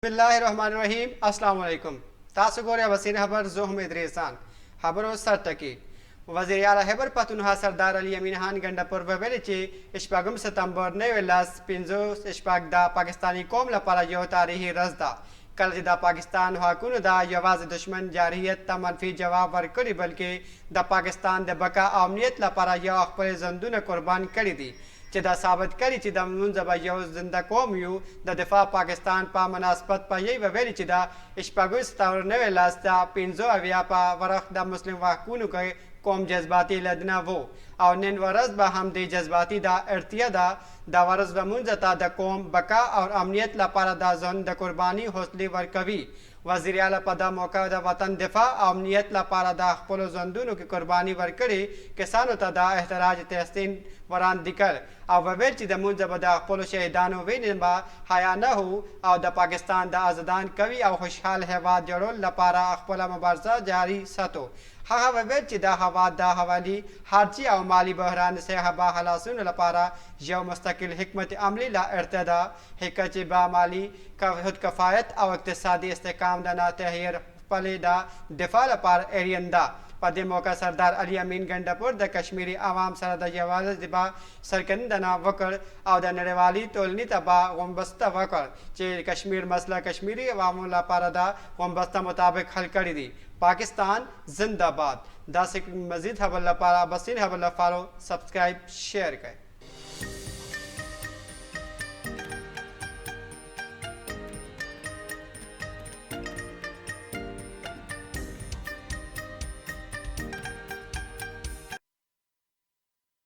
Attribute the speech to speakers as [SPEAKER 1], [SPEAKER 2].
[SPEAKER 1] بسم الله الرحمن الرحیم. السلام علیکم. تاسو ګورئ اباسین خبر، زه هم ادریسان. خبرو سر ټکی. وزیر اعلی خیبر پښتونخوا سردار علي امین خان ګنډاپور وویل چې 6 ستمبر 1956 د پاکستاني قوم لپاره یو تاریخي ورځ ده، کله چې د پاکستان حقونو د یوازې دشمن جارحیت ته منفي جواب ورکړي، بلکې د پاکستان د بقا او امنیت لپاره یو خپل ژوندونه قربان کړي دي، چې دا ثابت کړي چې د مونږ به یو زنده قوم یو. د دفاع پاکستان په مناسبت په یی وویل چې د 6 ستمبر 1975 په ورخ د مسلم حقونو کې قوم جذباتي لدنه وو او نن ورځ به هم د جذباتي د اړتیا ده. دا ورځ به مونږ ته د قوم بقا او امنیت لپاره د ژوند د قرباني حوصلې ورکوي. وزیر اعلی په دا موقع د وطن دفاع او امنیت لپاره د خپلو ژوندونو کې قرباني ورکړي کسانو ته د احتراج تحسین وړاندې کړ او وویل چې د مونږ به د خپلو شهیدانو وینې به حیا نه هو او د پاکستان د آزادان قوي او خوشحال هیواد جوړولو لپاره خپله مبارزه جاري ساتو. هغه وویل چې د هوا د حوالي خارجي او مالي بحران څخه به خلاصون لپاره یو مستقل حکمت عملي لا اړتیا ده، هکه چې به مالي خود کفایت او اقتصادي استحکام د نه تهیر خپلې د دفاع لپاره اړین ده. په دې موقع سردار علي امین ګنډاپور د کشمیري عوام سره د یووالي به څرګندونه وکړ او د نړیوالې ټولنې ته به غوښتنه وکړ چې کشمیر مسله کشمیري عوامو لپاره د غوښتنه مطابق حل کړي دي. پاکستان زنده باد. داسې مزید خبر لپاره اباسین خبر له follow، subscribe، share کړئ.